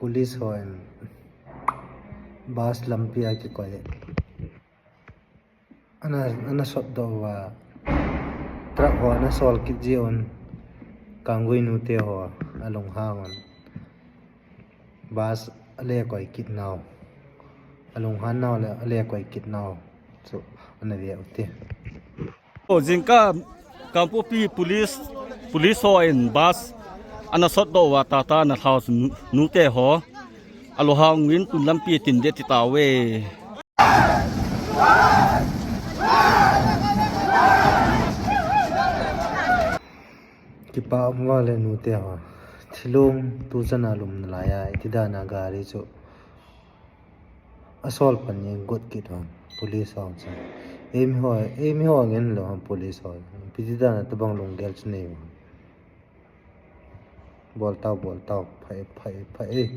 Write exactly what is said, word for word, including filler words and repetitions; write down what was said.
Police hon bus lampi a kikoi ana, ana sotdoh uva, truck ho ana sol kit jeh un, Kanggui nute ho alunghang un, bus ale koi kit nau, alunghan nau le ale koi kit nau chu ana ve u te. O, jingkah Kangpokpi police, police hon bus ana sotdoh uva Tata ana lhau chu nu-, nute ho alunghang uvin tun lampi tin de ti tauve. Kipa um vale nute ho. Thilong tuchan a lum nalai a, iti dan a gari chu asol pan in got kit hon, police ho chu. Eimi ho, eimi ho ngen lou hon police ho. Ipi ti dan a tabang lunggel chu nei hon. Bol tau, bol tau, phai, phai, phai.